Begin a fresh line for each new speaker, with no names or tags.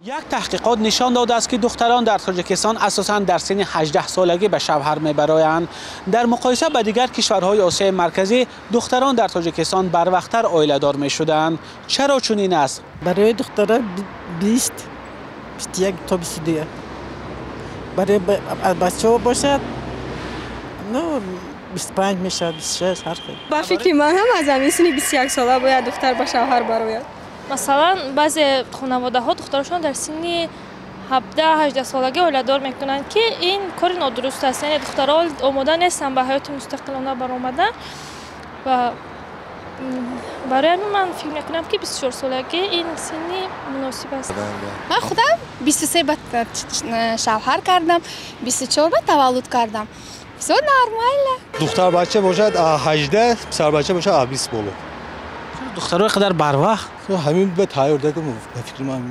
Як таҳқиқот нишон додааст, ки духтарон дар Тоҷикистон асосан дар синни 18 солагӣ ба шавҳар мебароянд. Дар муқоиса ба дигар кишварҳои Осиёи Марказӣ, духтарон дар Тоҷикистон барвақттар оиладор мешуданд. Чаро чунин аст?
Барои духтара 20, 21 то 22. Барои бачаҳо бошад, ну, 25 мешавад, 26, ҳар хел.
Ба фикри ман ҳам аз ҳамин синни 21 сола бояд духтар ба шавҳар барояд.
Масалан, баъзе хонаводаҳо духтарошон дар синни 17-18 солагӣ оиладор мекунанд, ки ин кори нодуруст аст. Яъне духтарҳо омода нестанд ба ҳаёти мустақилона баромадан ва барои ҳамин ман фикр мекунам, ки 24 солагӣ ин синни муносиб аст.
Ман худам 23 ба шавҳар кардам, 24 ба таваллуд кардам. Все нормально.
Духтарбача бошад, 18, писарбача бошад, 20 боло.
Духтаро қадар барвақт?
Ҳамин ба тайёр дагам, ба фикри ман.